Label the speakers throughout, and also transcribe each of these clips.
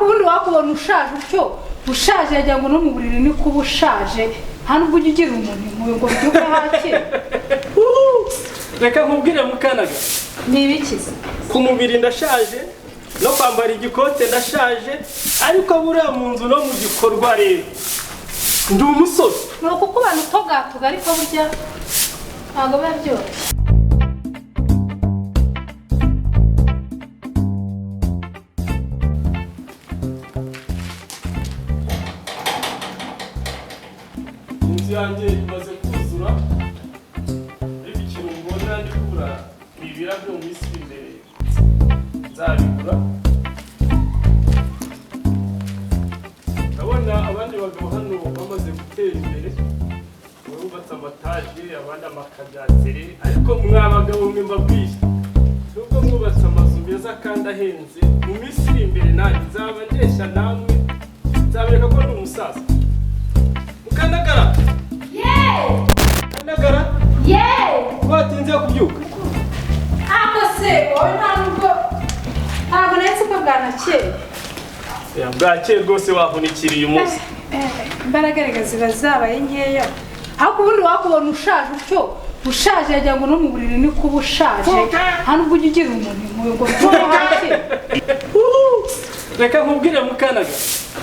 Speaker 1: Ariko ubundi wakubona ushaje utyo, ushaje yagira ngo no mu buriri ni kuba ushaje, nta nubwo ujya ugira umuntu impuhwe ngo ubyuke hakeye.
Speaker 2: Reka nkubwire Mukanaga.
Speaker 1: Ni ibiki se?
Speaker 2: Ku mubiri ndashaje, no kwambara igikote ndashaje, ariko buriya mu nzu no mu gikorwa rero ndi umusore.
Speaker 1: Ni ukukubana utogatoga, ariko burya ntabwo biba byoroshye.
Speaker 2: Inzu yanjye imaze kuzura, ariko ikintu mbona ndi kubura ni ibirabyo. Mu minsi iri imbere nzabigura. Ndabona abandi bagabo hano bamaze gutera imbere, bubatse amataje, abandi amakadatere, ariko mwa bagabo mwe mbabwiye, nubwo mwubatse amazu meza kandi ahenze, mu minsi iri imbere nanjye nzaba ndeshya namwe, nzabereka ko ndi umusaza. Mukandagara! Mukandagara! Watinze kubyuka.
Speaker 1: Ako se wowe, nta nubwo, ntabwo nari nzi ko bwanakeye.
Speaker 2: Bwakeye rwose, wahunikiriye umunsi.
Speaker 1: Imbaraga rega ziba zabaye nkeya. Ariko ubundi wakubona ushaje utyo, ushaje yagira ngo no mu buriri ni kuba ushaje, nta nubwo ujya ugira umuntu impuhwe ngo ubyuke hakeye.
Speaker 2: Reka nkubwire Mukanaga.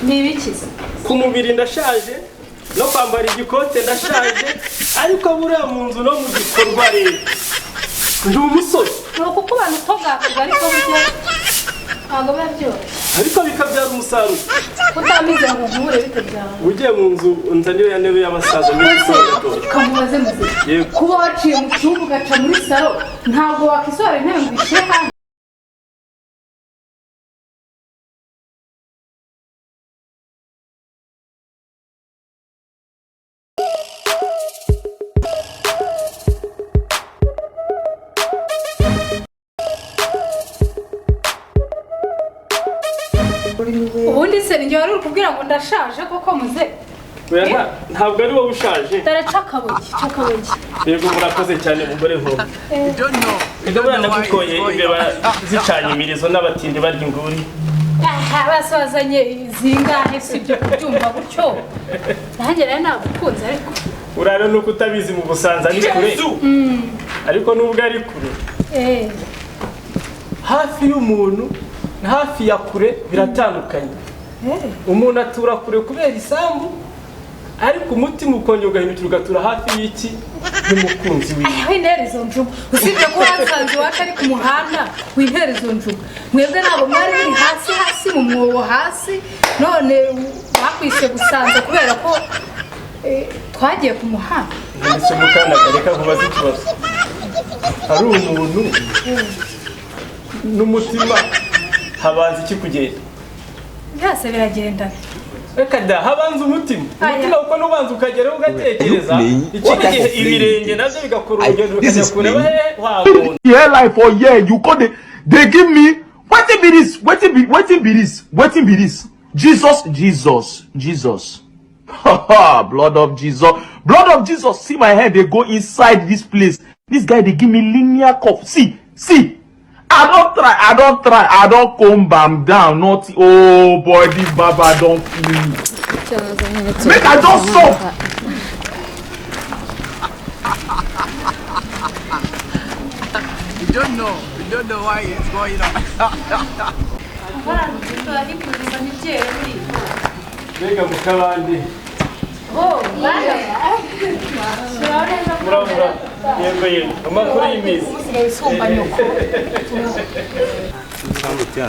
Speaker 1: Ni ibiki se?
Speaker 2: Ku mubiri ndashaje, no kwambara igikote ndashaje, ariko buriya mu nzu no mu gikorwa rero ndi umusore.
Speaker 1: Ni ukukubana utogatoga, ariko burya ntabwo biba byoroshye.
Speaker 2: Ariko bikabyara umusaruro.
Speaker 1: Utamize ngo nkubure bite byawe?
Speaker 2: Ugiye mu nzu unzanire ya ntebe y'abasaza n'igisobanuro.
Speaker 1: Kamubaze muzima.
Speaker 2: Yego.
Speaker 1: Kuba waciye mu cyumba ugaca muri salo, ntabwo wakwisohora intebe ngo uyishyire hanze? Ubundi se ninjye wari uri kubwira ngo ndashaje koko muze?
Speaker 2: Oya, ntabwo ari wowe ushaje.
Speaker 1: Dore cakabogi cakabogi.
Speaker 2: Yego, murakoze cyane mugore nkombe. Reka buriya nagukoye imbeba zicanye imirizo n'abatindi barya inguri.
Speaker 1: Aha basazanye zingahe? Si ibyo kubyumva gutyo, nanjye rero nagukunze ariko.
Speaker 2: Urara nuko utabizi, mu Busanza ni kure, ariko nubwo ari kure, hafi y'umuntu na hafi ya kure biratandukanye. Umuntu atura kure kubera isambu, ariko umutima ukongera ugahindukira ugatura hafi y'iki y'umukunzi wiwe.
Speaker 1: Aya, wintera izo njuga. Usibye ko wasanze iwacu ari ku muhanda, wintera izo njuga. Mwebwe ntabwo mwari muri hasi hasi mu mwobo hasi, none bakwise Busanza kubera ko twagiye ku muhanda.
Speaker 2: Nonese Mukanaga, reka nkubaze ikibazo: ari umuntu n'umutima, habanza iki kugenda?
Speaker 1: Byose biragendana.
Speaker 2: Reka da, habanza umutima.
Speaker 1: Aya.
Speaker 2: Umutima, kuko n'ubanza ukageraho ugatekereza.
Speaker 3: Playing?
Speaker 2: Ikindi
Speaker 3: What type
Speaker 2: gihe
Speaker 3: of playing
Speaker 2: ibirenge
Speaker 3: is
Speaker 2: nabyo bigakora
Speaker 3: I-
Speaker 2: urugendo
Speaker 3: this
Speaker 2: bikajya
Speaker 3: is
Speaker 2: kureba
Speaker 3: playing.
Speaker 2: he wa muntu.
Speaker 4: Here life for here you come dey give me. Wetin be this? Wetin be this? Wetin be this? Jesus, Jesus, Jesus, blood of Jesus, blood of Jesus. See my head dey go inside this place. This guy dey give me linear cup. See, see, I don try, I don try, I don comb am down, nothing. Oh boy, this barber don kill me. Make I just stop.
Speaker 5: We don't know. We don't know why it's going on.
Speaker 2: Mbega mukabande!
Speaker 1: Oh, bana.
Speaker 2: Murabura, yego yego, amakuru y'iminsi?
Speaker 1: Usigaye usumba nyoko.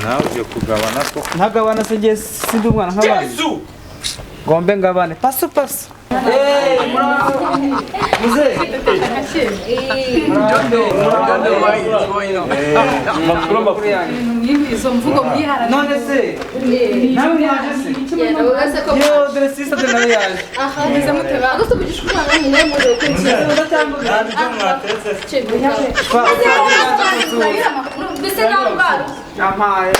Speaker 6: Nawe ugiye kugabana ko?
Speaker 7: Ntagabana se? Ngiye sindi umwana nk'abandi ngombe ngabane paso paso muzehe.
Speaker 5: We don't know. We don't know why it's going on.
Speaker 2: Amakuru, amakuru.
Speaker 1: Izo mvugo mwiharana.
Speaker 7: None se nawe mwaje se? Yo, dore sisa, dore nawe yaje.
Speaker 1: Meze mute ba?
Speaker 6: Nta byo mwatetse?
Speaker 7: Ampaye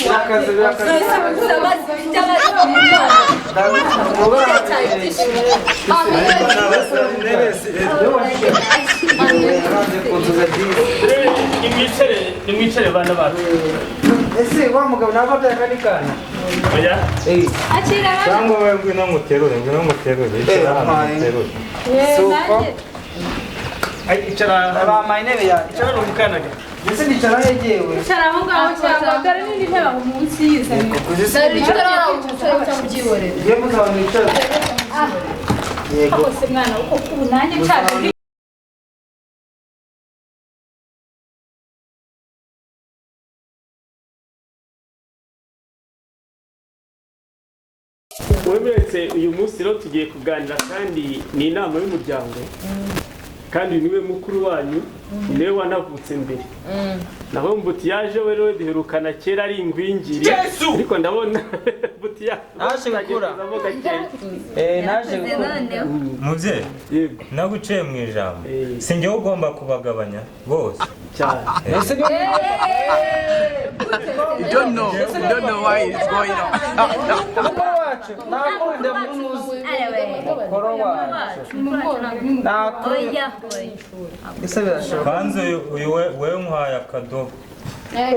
Speaker 7: birakaze birakaze.
Speaker 2: Nimwicare, nimwicare bana bacu.
Speaker 7: Ese wa mugabo nawe abyaye akandi kana?
Speaker 2: Oya.
Speaker 1: Akira abana.
Speaker 6: Cyangwa wowe ngwino nguterure, ngwino nguterure. Icara hano nguterure.
Speaker 7: Suko.
Speaker 2: Ay, icara.
Speaker 7: Bampaye intebe yanjye.
Speaker 2: Icara n'umukanaga.
Speaker 7: Mbese ndicara hegewe.
Speaker 1: Icara aho ngaho cyangwa dore n'indi ntebe aho munsi yizanye.
Speaker 3: Dore icyo utarara cyangwa ubyihorere.
Speaker 7: Iyo mugabo mwicara. Yego.
Speaker 1: Hose mwana uko ubu nanjye nshaje.
Speaker 2: Wemeretse uyu munsi rero tugiye kuganira kandi ni inama y'umuryango kandi niwe mukuru wanyu, niwe wanavutse mbere. Naho Mbuti yaje we rero duherukana kera ari ingwingiri, ariko ndabona Mbuti
Speaker 7: Naje gukura. Naje gukura.
Speaker 6: Mubyeyi,
Speaker 2: yego,
Speaker 6: naguciye mu ijambo. Si njyewe ugomba kubagabanya bose.
Speaker 2: Cyane.
Speaker 7: Ese ni
Speaker 5: You don't know. You don't know why it's going on.
Speaker 7: Mukuru wacu nakunda munuzi. Mukuru wacu nakunda. Ese birashoboka.
Speaker 6: Kwanza uyu wewe nkuhaye akadobo.
Speaker 4: Are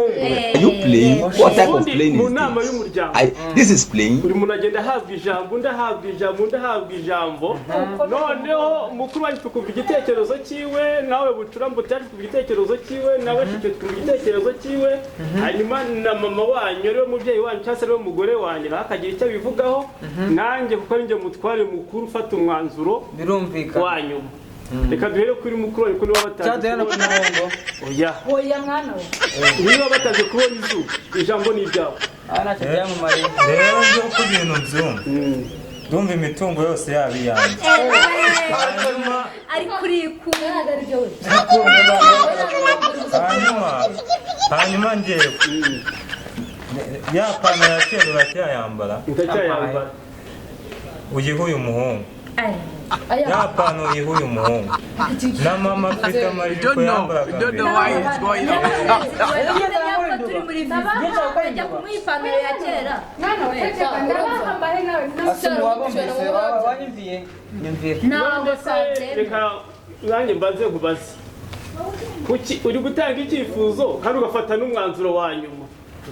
Speaker 4: you playing? What type of playing
Speaker 2: mu
Speaker 4: is
Speaker 2: nama
Speaker 4: this?
Speaker 2: y'umuryango
Speaker 4: This is playing.
Speaker 2: Buri muntu agenda ahabwa ijambo, undi ahabwa ijambo, undi ahabwa ijambo. Noneho mukuru wanyu tukumva igitekerezo cyiwe, nawe Bucura Mbuti yacu tukumva igitekerezo cyiwe, nawe Shike tukumva igitekerezo cyiwe, hanyuma na mama wanyu ariwe mubyeyi wanyu cyangwa se ariwe mugore wanyu nawe akagira icyo abivugaho, nanjye kuko ari njye mutware mukuru ufata umwanzuro
Speaker 7: birumvikana
Speaker 2: wa nyuma. Reka duhere kuri mukuru wanyu kuko niwe wabatanze
Speaker 7: Cyangwa duhere no ku murongo.
Speaker 2: Oya.
Speaker 1: Oya mwana we.
Speaker 2: Niba wabatanze kubona izuba, ijambo ni iryawe.
Speaker 7: Aha ntacyo byamumariye.
Speaker 6: Rero njye uko ibintu byumva, ndumva imitungo yose yaba iyanjye.
Speaker 3: Ari kuri kumwe.
Speaker 6: Hanyuma njyewe ya pantaro ya kera uracyayambara?
Speaker 2: Ndacyayambara.
Speaker 6: Uyihe uyu muhungu. Ya pantaro uyihe uyu muhungu. Na mama afite amajipo yambaraga
Speaker 5: You don't know why it's going on.
Speaker 3: Turi muri viza bajya kumuha ipantaro ya kera.
Speaker 1: Mwana we ceceka ndabahambaye nawe.
Speaker 7: Ase wabumvise wanyumviye nyumvira.
Speaker 3: Ntabwo
Speaker 2: Reka nanjye mbanze nkubaze. Kuki uri gutanga icyifuzo kandi ugafata n'umwanzuro wa nyuma?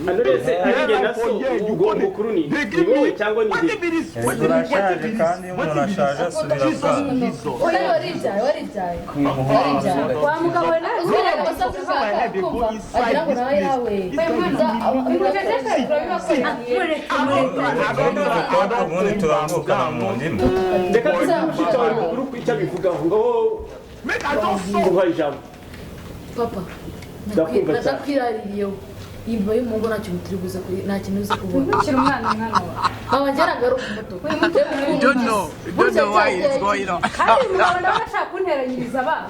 Speaker 2: Andorese ari na so ubwo mukuru ni wowe cyangwa ni njye?
Speaker 6: Urashaje kandi iyo umuntu ashaje asubira bwana.
Speaker 3: Oya waribyaye waribyaye. Waribyaye.
Speaker 1: Wa mugabo nawe
Speaker 3: Uzwiye abasaza kumva wagira ngo nawe yawe.
Speaker 6: Ubundi turavukana mu ndimi.
Speaker 2: Reka tuze wawe mukuru ku icyo abivugaho ngo nguha ijambo.
Speaker 3: Papa,
Speaker 2: Ndakumva cyane.
Speaker 3: ndakwiraririyeho. Imva y'umuhungu nta kintu turi buze kuri nta kintu uzi kubona.
Speaker 1: Ntukiri umwana mwana wawe.
Speaker 3: Mama njyanaga ari umuto.
Speaker 5: You don't know. You don't know why it's going on.
Speaker 1: Kandi uyu mugabo ndabona ashaka kunteranyiriza abana.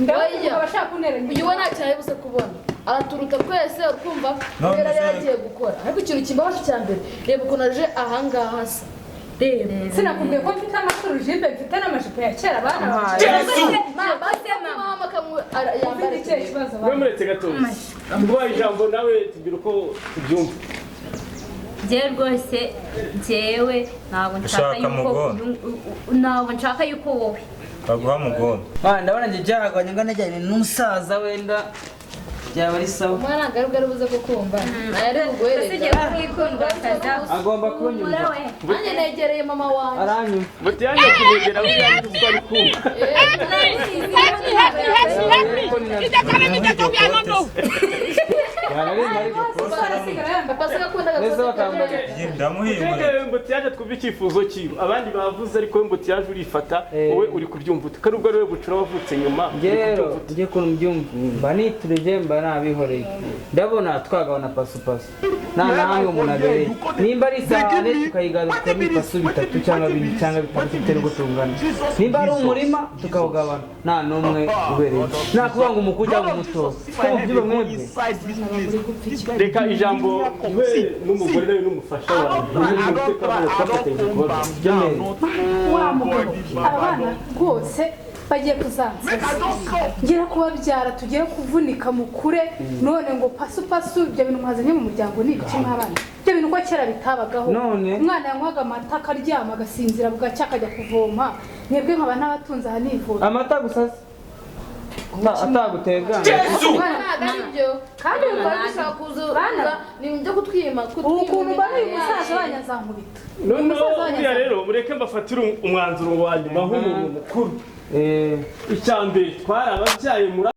Speaker 1: Ndabona uyu mugabo ashaka kunteranyiriza.
Speaker 3: Uyu we nta kintu ari buze kubona. Araturuta twese ukumva kubera yari agiye gukora. Ariko ikintu kimbabaje cya mbere, reba ukuntu aje ahangaha asa. Reba.
Speaker 1: Sinakubwiye ko mfite amasurujipe, mfite n'amajipo ya kera abana bawe.
Speaker 3: Mama yambara
Speaker 1: Ufite ikihe kibazo
Speaker 2: Mwe muretse gatoya. Nguha ijambo nawe tubwira uko tubyumva.
Speaker 8: Njyewe rwose njyewe ntabwo nshaka
Speaker 6: Ushaka
Speaker 8: yuko
Speaker 6: mugondo.
Speaker 8: ntabwo nshaka yuko wowe
Speaker 6: Baguha mugondo.
Speaker 7: Mwana ndabona njye byaragwanye ngo najyanye n'umusaza wenda byaba ari sawa.
Speaker 3: Umwana ntabwo ari buze kukumva. Ari buguhereza.
Speaker 8: usigaye kumwikundwa kaza
Speaker 7: Agomba kunyumva.
Speaker 3: Nanjye negereye mama wanjye.
Speaker 7: Aranyumva.
Speaker 2: Mbuti yanjye kumwegera buriya nzi ko ari kumva. Mbuti yaje twumva icyifuzo cyiwe. Abandi bavuze ariko Mbuti yaje urifata wowe uri kubyumva ute? Kandi ubwo ari we Bucura wavutse nyuma.
Speaker 7: Njye rero njye ukuntu mbyumva mba niturije mba nabihoreye. Ndabona twagabana pasupasu. Nta nahamwe umuntu abereye. Nimba ari isahane tukayigarukamo ibipasu bitatu cyangwa bibiri cyangwa bitatu bitewe n'uko tungana. Nimba ari umurima tukawugabana nta n'umwe ubereye. Nta kuvuga ngo umukuru cyangwa umuto. Ko mubyumva mwebwe.
Speaker 2: Reka ijambo we n'umugore nawe n'umufasha wawe.
Speaker 1: Wa mugabo abana rwose bagiye kuzansaza ngira kubabyara tugiye kuvunika mukure none ngo pasu pasu ibyo bintu mwazanye mu muryango ni ibiki mw'abana? Ibyo bintu ko kera bitabagaho. Umwana yanywaga amata akaryama agasinzira bugacya akajya kuvoma, mwebwe nkaba n'abatunze aha nivura.
Speaker 7: Amata gusa se? Atagutegana.
Speaker 3: Kandi bishaka kuza ni ibyo kutwima
Speaker 1: ukuntu mbona uyu musaza wanyu azankubita.
Speaker 2: Noneho buriya rero mureke mbafatire umwanzuro wa nyuma nk'umuntu mukuru. Icya mbere twari ababyaye muri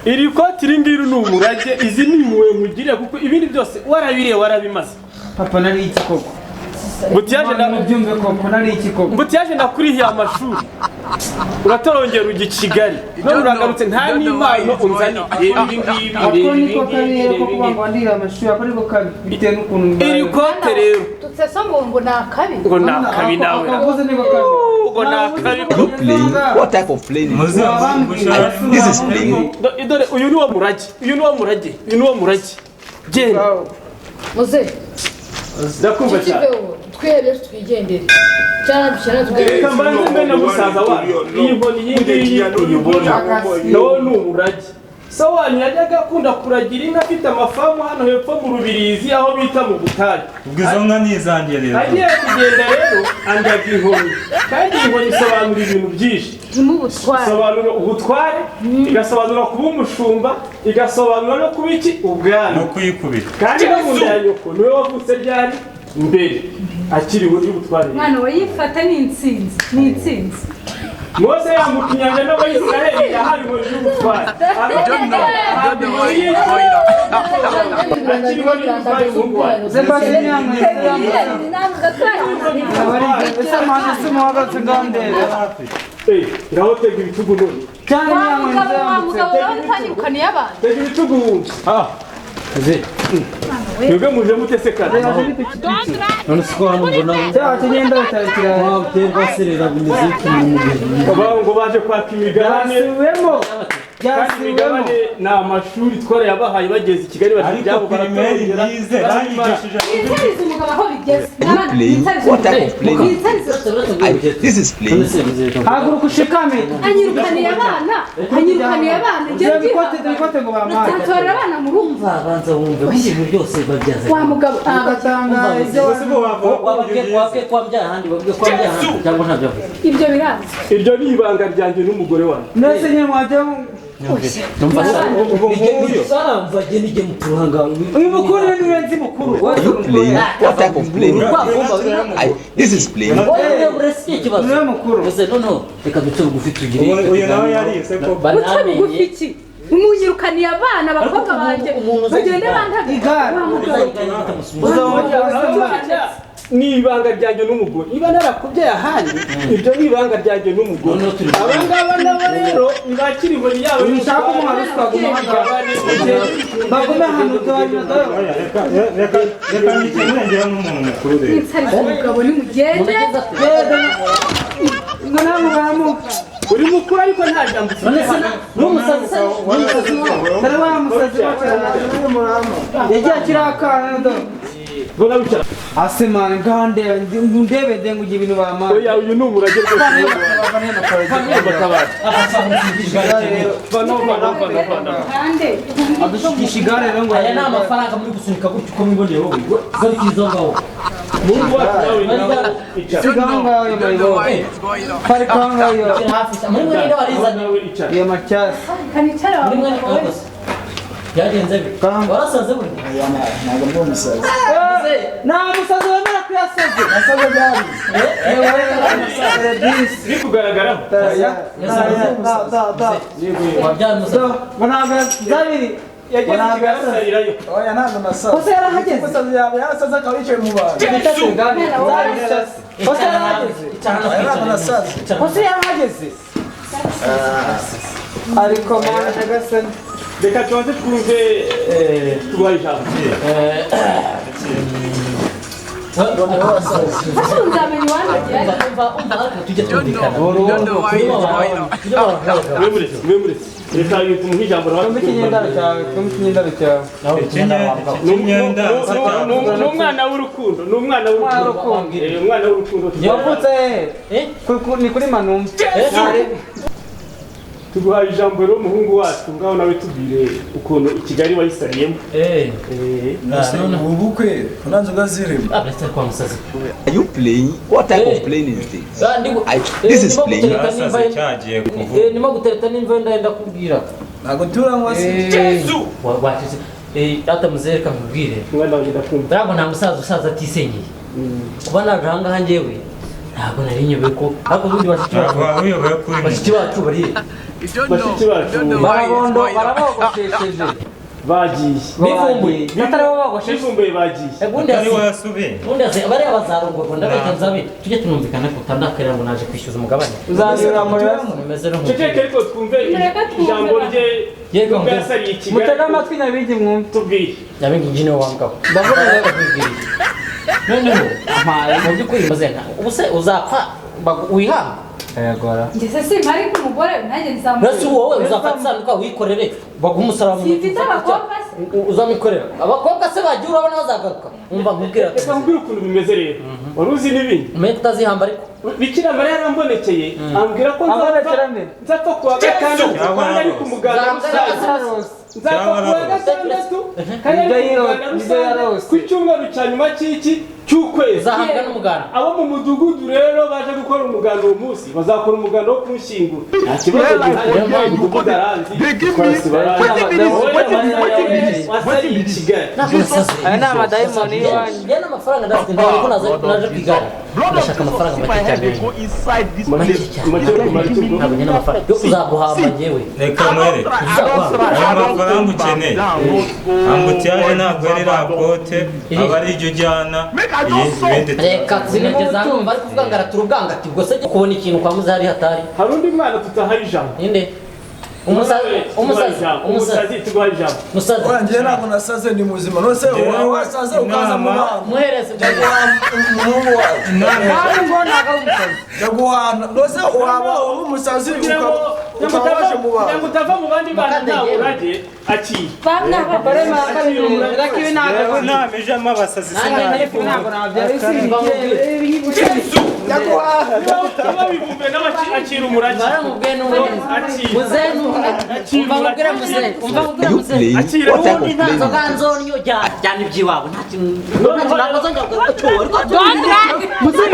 Speaker 2: Iri koti iri ngiri ni umurage, izi ni impuhwe nkugiriye kuko ibindi byose warabiriye warabimaze.
Speaker 7: Papa nari iki koko?
Speaker 2: Mbutiyaje na
Speaker 7: byumve koko nari iki koko?
Speaker 2: Mbutiyaje nakurihiye amashuri. Uratorongera ujya i Kigali. None uragarutse nta n'impano unzaniye. Reba ibi ngibi,
Speaker 7: Ako
Speaker 2: reba ibi
Speaker 7: niko kabi
Speaker 2: ngibi,
Speaker 7: rero ko
Speaker 2: reba
Speaker 7: kuba
Speaker 2: ibi
Speaker 7: ngo ndira amashuri ako niko kabi bitewe n'ukuntu
Speaker 2: ngibi. Iri kote rero
Speaker 1: Tutse so ngo ni akabi.
Speaker 2: ngo ni akabi nawe.
Speaker 7: Akavuze niko kabi.
Speaker 2: Ngo ni akabi.
Speaker 4: You playing? What type of playing is this? This is playing.
Speaker 2: Dore uyu ni wo murage, uyu ni wo murage, uyu ni wo murage. Genda.
Speaker 3: muze
Speaker 2: Ndakumva cyane.
Speaker 3: twihebye twigendere cyangwa dushyira tugaruke.
Speaker 2: Reka mbanze mbe na musaza wanyu. Iyi nkoni iyi ngiyi uyibona. Nawo ni umurage. So wanyu yajyaga akunda kuragira inka afite amafamu hano hepfo mu Rubirizi aho bita mu Butayu.
Speaker 6: Ubwo izo nka ni izanjye rero.
Speaker 2: Agiye kugenda rero andaga inkoni. Kandi iyi nkoni isobanura ibintu byinshi.
Speaker 1: Ubutware.
Speaker 2: Isobanura ubutware, igasobanura kuba umushumba, igasobanura no kuba iki ubwami.
Speaker 6: No kuyikubita.
Speaker 2: Kandi no mu nda ya nyoko niwe wavutse ryari mbere akiriho y'ubutware.
Speaker 1: Mwana we yifata ni intsinzi, ni intsinzi.
Speaker 2: Mose yambuka inyanja n'Abayisiraheli yahawe inkoni y'ubutware. Akiriho y'ubutware umuhungu wanjye. Ngaho tega ibitugu none.
Speaker 1: Wa mugabo urabona utanyirukaniye abantu.
Speaker 2: Tega ibitugu wumve. Mwebwe muje mute se kandi?
Speaker 9: None siko hano mbona wabiterwa serera bimeze
Speaker 2: ngo baje kwaka imigabane. Kandi imigabane ni amashuri twarayabahaye bageze i Kigali bati
Speaker 6: Ariko
Speaker 2: ibyabo
Speaker 6: primaire
Speaker 2: baratorongera.
Speaker 6: nize banyigishije
Speaker 1: Mwitarize umugabo aho bigeze.
Speaker 4: You playing? What type of playing?
Speaker 1: Mwitarize.
Speaker 4: This is playing.
Speaker 7: Haguruka ushikame.
Speaker 1: Anyirukaniye abana, anyirukaniye abana. Njye
Speaker 7: Dore ikote ngo bampaye.
Speaker 1: Nzatorera abana mu rugo.
Speaker 9: Banza wumve ibintu byose babyaza.
Speaker 1: Wa mugabo
Speaker 7: Ugatanga ibyo
Speaker 9: Wabwiye ko wabyaye ahandi, wabwiye ko wabyaye ahandi cyangwa ntabyo wavuze.
Speaker 1: Ibyo birazi.
Speaker 2: Iryo ni ibanga ryanjye n'umugore wanjye.
Speaker 7: Nese nyine mwajya
Speaker 9: Numva
Speaker 6: ubwo nk'uyu.
Speaker 9: Mva genda ijye mu tuhanga.
Speaker 7: Uyu mukuru niwe nzi mukuru.
Speaker 4: You playing? What type of playing? This is playing.
Speaker 9: Wowe uretse ikibazo.
Speaker 7: Niwe mukuru.
Speaker 9: Gusa noneho reka duce bugufi tugire.
Speaker 6: Uyu nawe yarize koko.
Speaker 1: Guca bugufi iki? Munyirukaniye abana abakobwa banjye bagende bantabe.
Speaker 7: Igare.
Speaker 1: Wa mugabo.
Speaker 2: Abana ni ibanga ryanjye n'umugore. Niba narakubyaye ahandi ibyo ni ibanga ryanjye n'umugore. Aba ngaba nabo rero ntibakira inkoni yabo
Speaker 7: Ushaka kumuha ruswa guma hano. Bagume hano dore dore.
Speaker 6: Reka reka nikemure njyewe nk'umuntu mukuru rero.
Speaker 1: Mwitarize umugabo nimugende.
Speaker 7: Ngo nawe baramuka.
Speaker 2: Uri mukuru ariko nta jambo ufite hano.
Speaker 9: N'umusazi se n'umusazi
Speaker 7: Dore wa musazi wacu. Yagiye akiri akana dore.
Speaker 2: Mbona wicara.
Speaker 7: Ase man ngande ndebe ndenga ugira ibintu bampaye.
Speaker 2: Oya uyu ni umurage rwose. Vano vano vano vano.
Speaker 1: Kandi
Speaker 7: Adushikisha igare rero ngo
Speaker 9: Aya ni amafaranga muri gusunika gutyo uko mwiboneye wowe. Garukiza ngaho.
Speaker 2: Mungu wacu nawe ngaho icara.
Speaker 7: Siga aho ngaho mayibobo. Parika aho ngaho iyo.
Speaker 9: Muri mwe ninde warizanye?
Speaker 2: Nawe icara.
Speaker 7: Iyo macyasi.
Speaker 1: kanicara wa
Speaker 9: Muri mwe
Speaker 1: mugabo we.
Speaker 9: byagenze bite? Warasaze burya?
Speaker 5: Ntabwo ndi umusazi.
Speaker 9: Yarasaze.
Speaker 7: Nta musazi wemera ko yasaze.
Speaker 10: Yasaze byari.
Speaker 2: Biri kugaragaraho.
Speaker 9: Wabyaye umusazi.
Speaker 7: Zabiri.
Speaker 2: Yageze i Kigali asarirayo.
Speaker 10: Oya ntabwo nasaze.
Speaker 7: Kose yarahageze.
Speaker 10: Umusazi yaba yarasaze akaba yicaye mu bantu.
Speaker 7: Kose yarahageze.
Speaker 10: Oya ntabwo nasaze.
Speaker 7: Kose yarahageze. Ariko mana nyagasani.
Speaker 2: Reka tubanze twumve tubaha ijambo.
Speaker 1: Nzamenya iwanjye.
Speaker 9: Tujye twumvikana.
Speaker 2: Mwemuretse. Reka tumuhe ijambo nawe.
Speaker 7: Twumve ikinyendaro cyawe, twumve ikinyendaro cyawe.
Speaker 2: Ni umwana w'urukundo, ni umwana w'urukundo. Umwana w'urukundo.
Speaker 7: Wavutse he? Ni kuri Manumva.
Speaker 2: Tuguhaye ijambo rero umuhungu wacu ngaho nawe tubwire ukuntu i Kigali wayisariyemo.
Speaker 10: Ubu bukwe ko nta nzoga zirimo.
Speaker 11: Are you playing? What type of playing is this? This is playing.
Speaker 6: Yasaze cyagiye kuvuga.
Speaker 9: Ndimo gutereta n'imva ndenda kubwira.
Speaker 10: Ntabwo turanywa se.
Speaker 9: Jesu! Wacece. Data muzehe reka nkubwire.
Speaker 2: Mwana wanjye ndakumva.
Speaker 9: Ntabwo nta musaza usaza atisenyeye. Kuba naje aha ngaha njyewe ntabwo nari nyobewe ko ariko ubundi bashiki bacu bashiki bacu bari
Speaker 2: bashiki bacu
Speaker 7: barabondo barabogoshesheje
Speaker 2: bagiye
Speaker 9: bivumbuye
Speaker 7: atari bo bogosheshe
Speaker 2: bivumbuye bagiye
Speaker 9: ubundi asi bariya bazarongorwa ndabita nzabe tujye tunumvikana ko utandakarira ngo naje kwishyuza umugabane
Speaker 7: uzanyura muri
Speaker 9: mumeze no
Speaker 2: ceceke ariko twumve ijambo rye
Speaker 9: yego
Speaker 2: nubwo yasariye i Kigali
Speaker 7: mutege amatwi nyabingi mwumve
Speaker 2: tubwire
Speaker 9: nyabingi njye niwe wangabo
Speaker 7: ndavuga
Speaker 9: ndakubwiriye noneho mu by'ukuri maze ubu se uzapfa wihamba
Speaker 7: ayagora
Speaker 1: Njye se simpari ku mugore nanjye nzamukora.
Speaker 9: Nasi wowe uzafata isanduka wikorere baguha umusaraba mu ntoki
Speaker 1: Simfite abakobwa se.
Speaker 9: uzamikorera abakobwa se bagiye urabona bazagaruka umva nkubwira
Speaker 2: reka nkubwire ukuntu bimeze rero wari uzi n'ibindi
Speaker 9: umenye kutazihamba ariko
Speaker 2: Bikira Mariya yarambonekeye ambwira ko nzapfa kuwa gatandatu kandi ari ku muganda rusange nzapfa kuwa gatandatu kandi ari ku muganda rusange ku cyumweru cya nyuma cy'iki cy'ukwezi
Speaker 9: uzahambwa n'umuganda
Speaker 2: abo mu mudugudu rero baje gukora umuganda uwo munsi bazakora umuganda wo kunshyingura nta kibazo gihari umudugudu aranzi wasariye i Kigali
Speaker 7: aya ni amadayimoni y'iwanyu
Speaker 9: njye n'amafaranga ndafite ntabwo ko naje kwigana ndashaka amafaranga make cyane make cyane ntabwo njye n'amafaranga yo kuzaguhamba njyewe
Speaker 6: Reka mwereke. Ayo mafaranga ukeneye. Ambutiyaje ntabwo ari rakote, aba ari ibyo ujyana, ibindi
Speaker 9: reka sinigeze hano bari kuvuga ngo aratura ubwangati ubwo se kubona ikintu kwa muzari hatari
Speaker 2: hari undi mwana tutahaye ijambo
Speaker 9: ninde umusazi umusazi
Speaker 2: umusazi tuguhaye ijambo
Speaker 9: musazi
Speaker 10: Oya njye ntabwo nasaze ndi muzima. None se wowe wasaze ukaza mu bantu.
Speaker 9: Muhereze
Speaker 10: umuhungu wawe.
Speaker 7: Kandi ngo ntabwo ari umusazi.
Speaker 10: Ndaguhana. None se waba uri umusazi ukaba waje mu bantu.
Speaker 2: kugira ngo utava mu bandi bana nta urage akira
Speaker 6: Yewe nta mijamo abasazi
Speaker 7: ntabwo nabyara
Speaker 2: niba bivumbuye nawe akira umurage
Speaker 9: baramubwiye n'ubundi muzehe umva nkubwire muzehe umva nkubwire muzehe
Speaker 2: akira
Speaker 9: ubundi nta nzoga nzonyo jyana iby'iwabo nta kintu ntabwo nzongera kugaruka cyo ariko muzehe